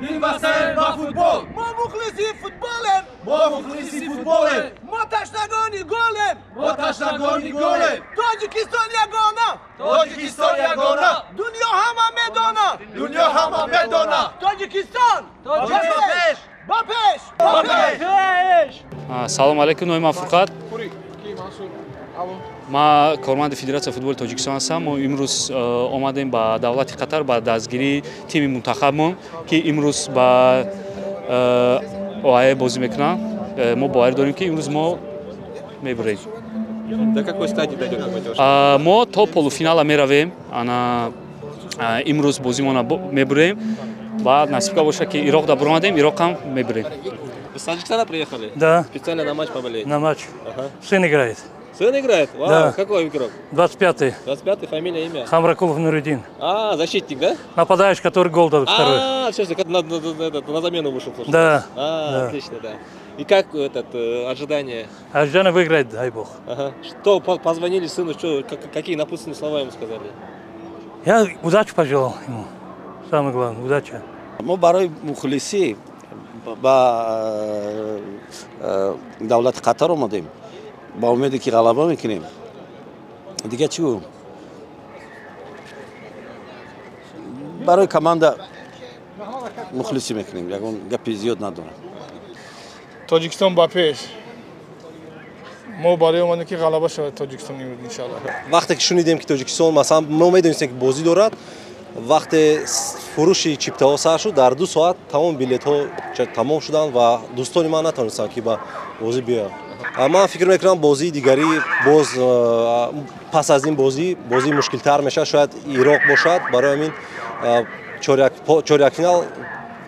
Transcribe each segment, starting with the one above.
Дил бастаем ба футбол. Мо мухлиси футболем. Мо мухлиси футболем. Мо ташнагони голем. Мо ташнагони голем. Тоҷикистон ягона. Тоҷикистон ягона. Дунё ҳама медона. Дунё ҳама медона. Тоҷикистон. Ба пеш. Ба пеш. Ба пеш. Салом алейкум, номи ман Фурқат. Ман корманди Федератсияи футболи Тоҷикистон ҳастам. Мо имрӯз омадем ба давлати Қатар ба дастгирии тими мунтахабмон, ки имрӯз ба ОАЭ бозӣ мекунанд. Мо боварӣ дорем, ки имрӯз мо мебурем. До какой стадии дойдет? Мо то полуфинала меравем. Ана имрӯз бозимона мебурем. Баъд насибка бошад, ки Ироқ да буромадем, Ироқ ҳам мебурем. Вы с Таджикистана приехали? Да. Специально на матч поболеть? На матч. Ага. Сын играет. Сын играет? Вау, да. Какой игрок? 25-й. 25-й, фамилия, имя? Хамракулов Нуридин. А, защитник, да? Нападающий, который гол дал второй. А, все, на замену вышел. Слушай. Да. А, да. Отлично, да. И как ожидание? Ожидание выиграть, дай бог. Ага. Что, позвонили сыну, что, какие напутственные слова ему сказали? Я удачу пожелал ему. Самое главное, удача. Мо барои мухлисӣ ба давлати Қатар омадем, ба умеде ки ғалаба мекунем. Дигар чӣ гӯм? Барои команда мухлисӣ мекунем, ягон гапи зиёд надорам. Тоҷикистон ба пеш. Мо барои омадем, ки ғалаба шавад Тоҷикистон имрӯз, иншаллоҳ. Вақте ки шунидем, ки Тоҷикистон, масалан, мо медонистем, ки бозӣ дорад, вақте фурӯши чиптаҳо сар шуд, дар 2 соат тамоми билетҳо тамом шуданд ва дӯстони ман натавонистанд, ки ба бозӣ биёянд. Ман фикр мекунам, бозии дигарӣ боз пас аз ин бозӣ бозии мушкилтар мешавад, шояд Ироқ бошад. Барои ҳамин чорякфинал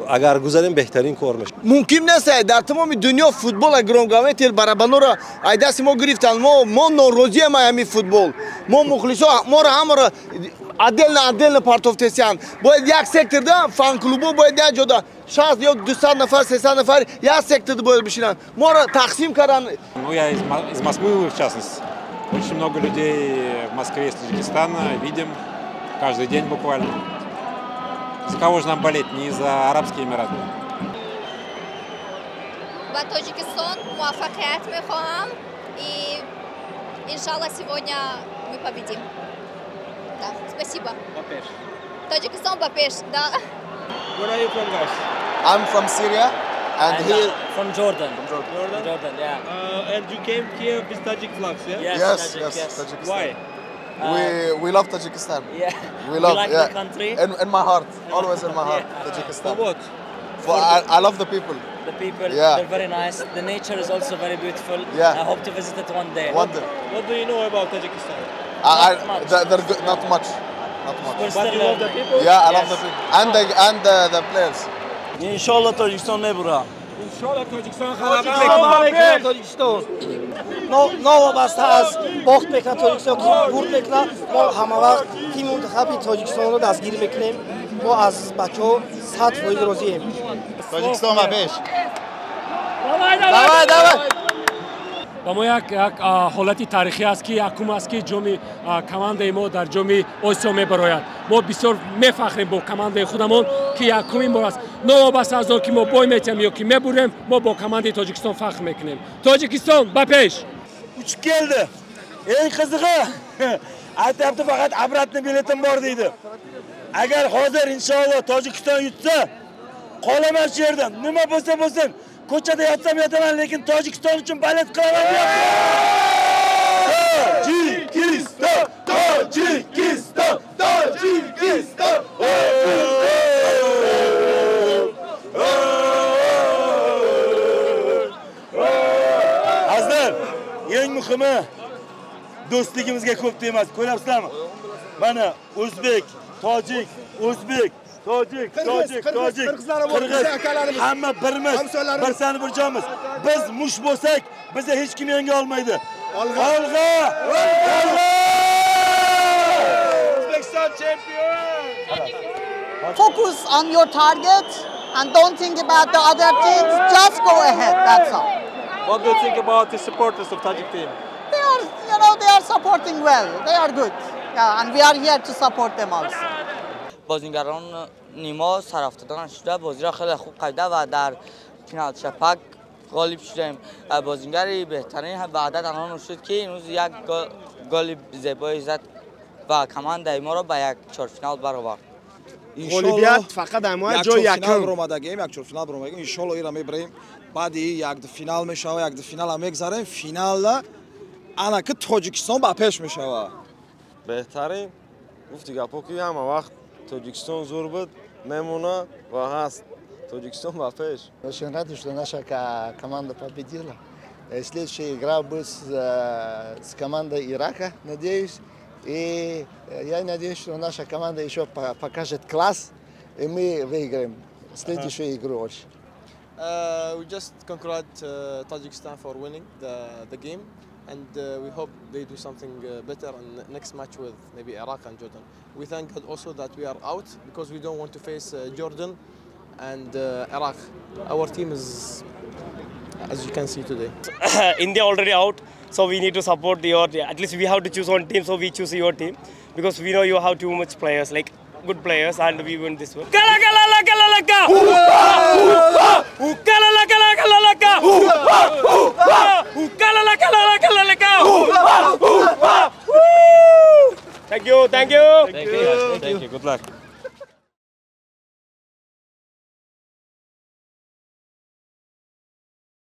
агар гузарем, беҳтарин кор мешавад. Мумкин нест, дар тамоми дунё футбола громговетел барабанора ай дасти мо гирифтанд. Мо норозием ай ҳамин футбол. Мо мухлисо моро ҳамаро отдельно отдельно партофтесиянд. Бояд як секторда фан-клубо бояд як ҷода 60 ё 200 нафар, 300 нафар як секторда бояд бишинанд. Моро тақсим карданд. Ну, я из Москвы, в частности. Очень много людей в Москве из Таджикистана видим каждый день буквально. За кого же нам болеть? Не за Арабские Эмираты. Ба Тоҷикистон муваффақият мехоҳам, и иншаллах сегодня мы победим. Да, спасибо. Ба пеш. Таджикистон ба пеш, да. Where are you from, guys? I'm from Syria, and here from Jordan. From Jordan. Jordan? Jordan, yeah. And you came here with Tajik flags, yeah? Yes, yes, Tajik, yes, yes. Tajikistan. Why? We love Tajikistan. Yeah. We love, we like yeah. the country. In my heart, always in my heart, yeah. Tajikistan. For what? For I love the people. The people, yeah. They're very nice. The nature is also very beautiful. Yeah. I hope to visit it one day. One day. What do you know about Tajikistan? Not much. They're good, not much. Not much. But you love the people? Yeah, I love yes. the people. And the players. Иншаллоҳ Тоҷикистон мебурад. Иншаллоҳ Тоҷикистон ғалаба мекунад. Тоҷикистон. Новобаста аз бохт мекунад Тоҷикистон, бурд мекунад, мо ҳамавақт тими мунтахаби Тоҷикистонро дастгирӣ мекунем. Мо аз бачаҳо 100% розием. Тоҷикистон ба пеш. Давай, давай. Ба мо як ҳолати таърихӣ аст, ки якум аст, ки ҷоми командаи мо дар ҷоми Осиё мебарояд. Мо бисёр мефахрем бо командаи худамон, ки якумин бор аст. Новобаста аз он ки мо бой метиҳем ё ки мебурем, мо бо командаи Тоҷикистон фахр мекунем. Тоҷикистон ба пеш! Uchib keldi. Eng qizig'i, aytyapti, faqat обратный biletim bor deydi. Agar hozir inshaalloh Tojikiston yutsa, qolaman shu yerda. Nima bo'lsa bo'lsin, ko'chada yotsam yotaman, lekin Tojikiston uchun balet qilaman deyapti. Tojikiston, Tojikiston, Tojikiston. Azizlar, eng muhimi do'stligimizga ko'p tegmas. Ko'ryapsizlarmi? Mana o'zbek, tojik, o'zbek, tojik, tojik, tojik, qirg'iz, hamma birmiz, bir sani bir jonmiz. Biz mush bo'lsak, bizni hech kim yenga olmaydi. Olg'a! Olg'a! O'zbekiston chempion! Focus on your target and don't think about the other things. Just go ahead, that's all. What do you think about the supporters of Tajik team? They are, you know, they are supporting well. They are good. Yeah, and we are here to support them also. Бозингарони мо сарафтода нашуда, бозиро хеле хуб қайда ва дар финал чапак ғолиб шудем. Бозингари беҳтарин Ваҳдат Анонов шуд, ки имрӯз як голи зебое зад ва командаи моро ба як чорфинал баровард. Ғолибият фақат ҳамоя ҷои якум. Баромадагем, як чорфинал баромадагем, иншолло ира мебарем. Баъди як финал мешава, як финала мегзарем, финалда ана ки Тоҷикистон ба пеш мешава. Беҳтарин гуфти гапҳо, ки ҳама вақт Тоҷикистон зур буд, мемона ва ҳаст. Тоҷикистон ба пеш. Очень рады, что наша команда победила. Следующая игра будет с командой Ирака, надеюсь. И я надеюсь, что наша команда еще покажет класс, и мы выиграем следующую игру очень. We just congratulate Tajikistan for winning the game, and we hope they do something better in the next match with maybe Iraq and Jordan. We thank God also that we are out because we don't want to face Jordan and Iraq. Our team is, as you can see today. India already out, so we need to support your. At least we have to choose one team, so we choose your team because we know you have too much players, like good players, and we win this one. Kala kala la kala la ka. Kala la kala kala la ka. Kala la kala la kala la ka. Thank you, thank you. Thank you, thank you. Good luck.